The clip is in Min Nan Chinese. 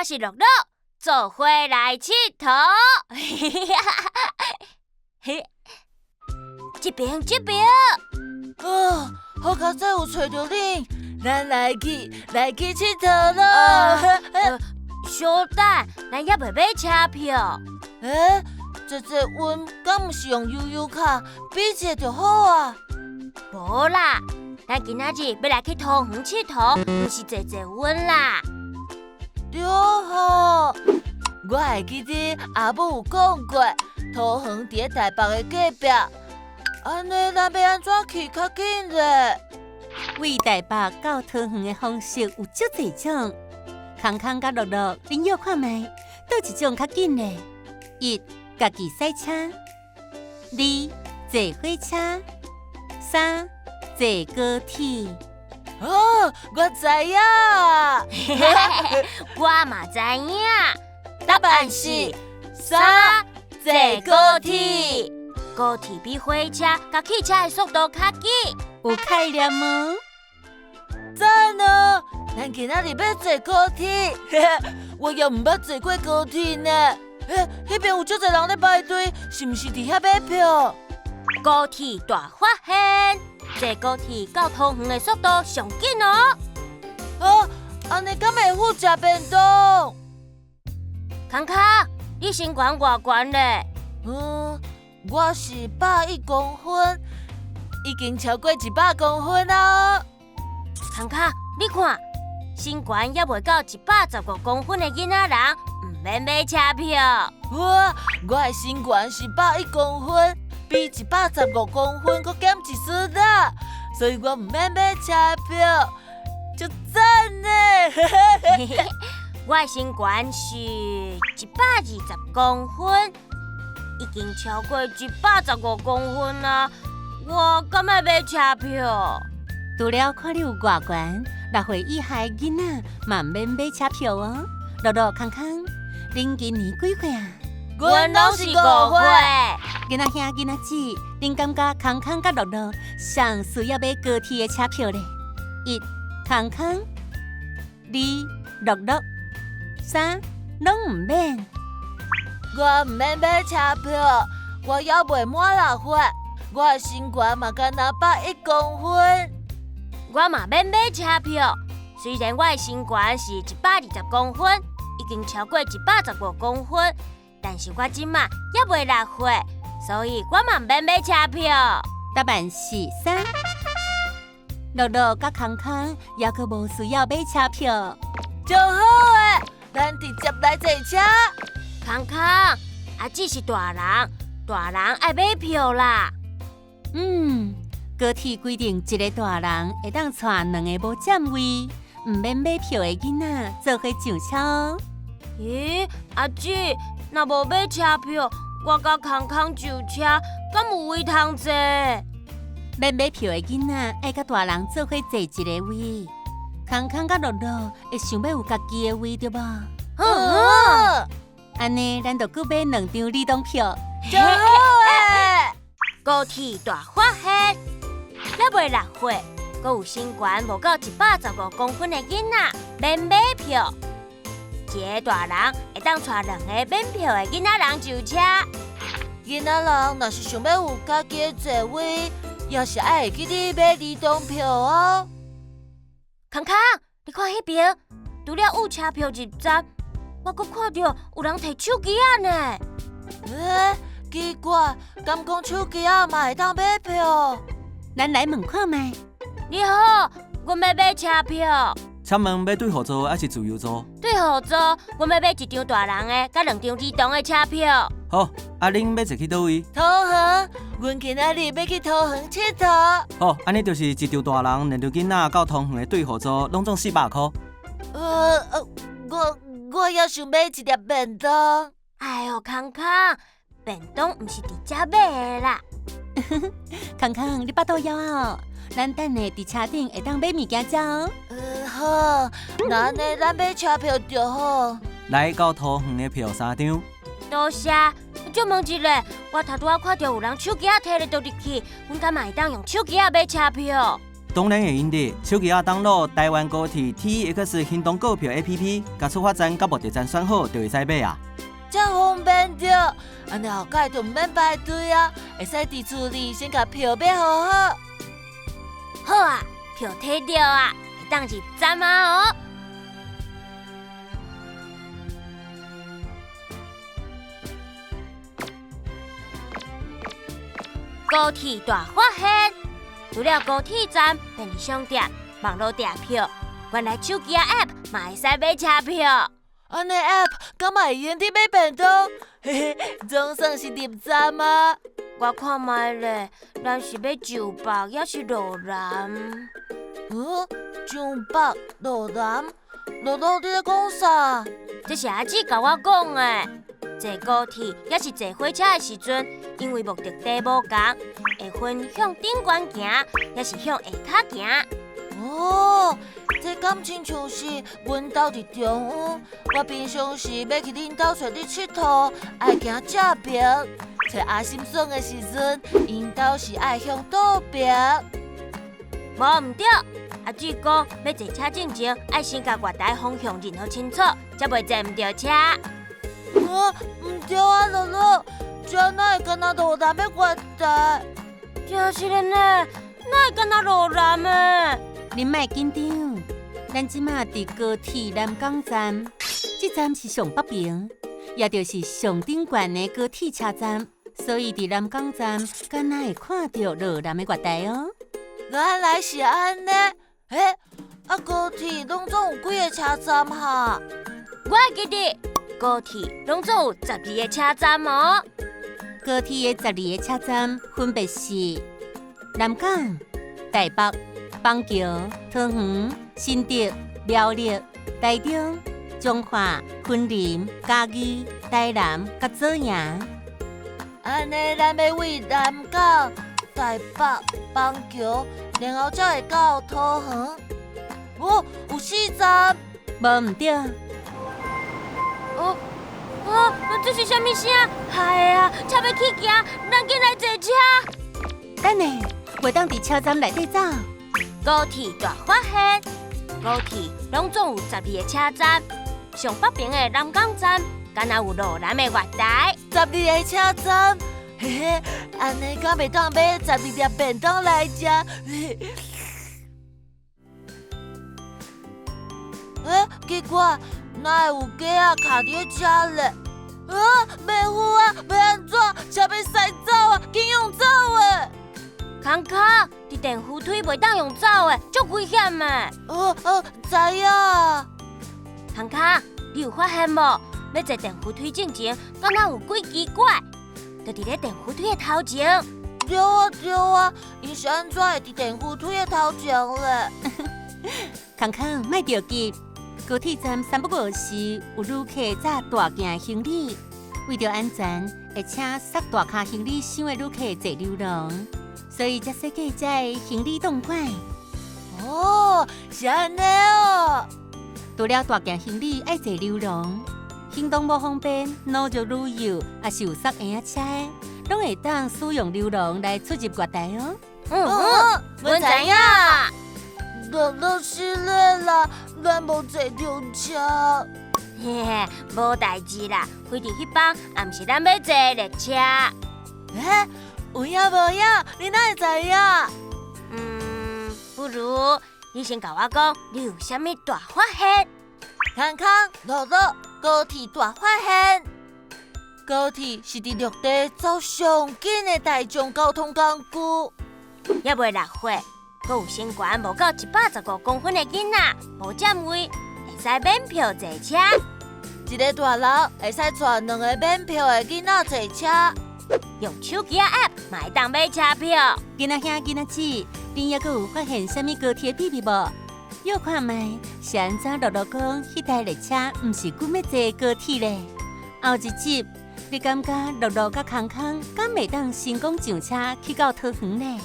是樂樂，做伙來𨑨迌。嘿，這邊這邊。哦，好佳哉有揣著恁，咱來去來去𨑨迌囉。小等，咱猶未買車票。欸，坐捷運敢毋是用悠遊卡，比一下就好啊？無啦，咱今仔日欲來去桃園𨑨迌，毋是坐捷運啦。對吼，我會記得阿母有講過，桃園佇咧台北的隔壁。按呢，咱欲按怎去較緊咧？對台北到桃園的方式有足濟種，康康佮樂樂，恁約看覓，佗一種較緊咧？一，家己駛車；二，坐火車；三，坐高鐵。哦，我知影。我嘛知影。答案是三，坐高鐵。高鐵比火車佮汽車的速度較緊。有概念無？讚哦！咱今仔日欲坐高鐵，我猶毋捌坐過高鐵呢。欸，彼邊有足濟人咧排隊，是毋是佇遐買票？高鐵大發現，坐高鐵到桃園的速度上緊哦。哦，按呢敢會赴食便當？康康，你身懸偌懸咧？嗯，我是101公分，已經超過100公分啊。康康，你看，身懸猶未到115公分的囡仔人，毋免買車票。我我的身懸是百一公分，比115公分閣減一絲啦，所以我毋免買車票，足讚呢！我的身懸是120公分，已經超過115公分啊！我敢愛買車票？除了看你有偌懸，6歲以下的囡仔嘛毋免買車票哦。樂樂、康康，恁今年幾歲啊？阮攏是5歲。囡仔兄、囡仔姊，恁感覺康康佮樂樂啥需要買高鐵的車票咧？一、康康；二、樂樂；三、攏毋免。我毋免買車票，我猶未滿6歲，我的身懸嘛干焦百一公分。我嘛免買車票，雖然我的身懸是120公分，已經超過115公分，但是我這馬猶未6歲，所以我嘛毋免買車票。答案是三。樂樂佮康康猶閣無需要買車票。就好的，咱直接來坐車。康康，阿姊是大人，大人愛買票啦。嗯，高鐵規定一个大人會當帶兩个無佔位、毋免買票的囡仔做伙上車哦。咦，阿姊，若無買車票，我佮康康上車，敢有位通坐？免買票的囡仔愛佮大人做伙坐一个位。康康佮樂樂會想欲有家己的位對無？嗯。按呢，咱就閣買兩張兒童票。就好的。高鐵大發現，猶未6歲，閣有身懸無到115公分的囡仔免買票。一个大人會當帶兩个免票的囡仔人上車。囡仔人若是想欲有家己的座位，也是愛會記得買兒童票哦。康康，你看彼邊，除了有車票入站，我閣看著有人提手機仔呢。欸，奇怪，敢講手機仔嘛會當買票？咱來問看覓。你好，阮欲買車票。請問欲對號座抑是自由座？對號座，阮欲買一張大人的，佮兩張兒童的車票。好，啊，恁欲坐去佗位？桃園，阮今仔日欲去桃園𨑨迌。好，按呢就是一張大人、兩張囡仔到桃園的對號座，攏總400箍。我猶想買一粒便當。哎喲，康康，便當毋是佇遮買的啦。康康，你腹肚枵哦？咱等下佇車頂會當買物件食哦。好，那按呢咱買車票就好。來到桃園的票三張。多謝。借問一下，我頭拄仔看著有人手機仔提咧倒入去，阮敢嘛會當用手機仔買車票？當然會用得，手機仔 download 台灣高鐵 TEX 行動購票 APP，共出發站佮目的站選好，就會使買啊。遮方便著，按呢後蓋就毋免排隊啊，會使佇厝裡先共票買予好。好啊，票提著啊，會當入站啊哦。高鐵大發現，除了高鐵站、便利商店、網路訂票，原來手機仔 App 嘛會使買車票。按呢 App 敢嘛會用得買便當？嘿嘿，總算是入站啊！我看覓咧，咱是欲上北抑是落南？嗯，上北落南，樂樂你咧講啥？這是阿姊共我講的。坐高鐵抑是坐火車的時陣，因為目的地無仝，會分向頂懸行，抑是向下跤行。哦，這敢親像是阮兜佇中央，我平常時欲去恁兜揣你𨑨迌，愛行正爿；揣阿心耍的時陣，𪜶兜是愛向倒爿。無毋對，阿姊講欲坐車進前，愛先共月台方向認予清楚，才袂坐毋著車。啊，毋對啊，樂樂，這哪會敢若落南的月台？真是的呢，哪會敢若落南的？恁莫緊張，咱這馬佇高鐵南港站，這站是上北邊，也就是上頂懸的高鐵車站，所以佇南港站，敢若會看著落南的月台哦。原來是按呢，欸，啊高鐵攏總有幾个車站哈？我會記得高鐵攏總有12个車站哦。高鐵的12个車站分別是南港、台北、板橋、桃園、新竹、苗栗、台中、彰化、雲林、嘉義、台南、佮左營。按呢，咱欲對南港、台北、板橋，然後才會到桃園。哦，有四站。無毋對。哦，哦，這是啥物聲？害的啊，車欲起行，咱緊來坐車。等下，袂當佇車站內底走。高鐵大發現，高鐵攏總有12个車站，上北邊的南港站，敢若有落南的月台。12个車站，嘿嘿，按呢敢會當買12粒便當來食？欸，奇怪，哪會有雞仔卡佇咧遮咧？啊，袂赴啊，欲按怎？車欲駛走啊，緊用走的！康康，佇電扶梯袂當用走的，足危險的。哦哦，知影。康康，你有發現無？欲坐電扶梯進前，敢若有幾奇怪，就佇咧電扶梯的頭前。對啊對啊，𪜶是按怎會佇電扶梯的頭前咧？康康，莫著急。高鐵站三不五時有旅客載大件行李，為著安全，會請捒大跤行李箱的旅客坐溜廊，所以才設計這个行李擋管。哦，是按呢哦。除了大件行李愛坐溜廊，行動無方便、腦弱旅遊，抑是有捒嬰仔車的，攏會當使用溜廊來出入月台哦。嗯嗯，阮知影。樂樂失禮啦，咱無坐著車。嘿嘿，無代誌啦，飛佇彼枋也毋是咱欲坐的列車。欸，有影無影？你哪會知影？嗯，不如你先共我講，你有啥物大發現？康康、樂樂，高鐵大發現。高鐵是佇陸地走上緊的大眾交通工具。猶未6歲，閣有身懸無夠115公分的囡仔，無佔位，會使免票坐車。一个大人會使帶兩个免票的囡仔坐車。用手機仔 App 嘛會當買車票。囡仔兄、囡仔姊，恁猶閣有發現啥物高鐵秘密無？欲看覓是按怎樂樂講，彼台列車毋是阮欲坐的高鐵咧。後一集，你感覺樂樂佮康康敢會當成功上車去到桃園咧？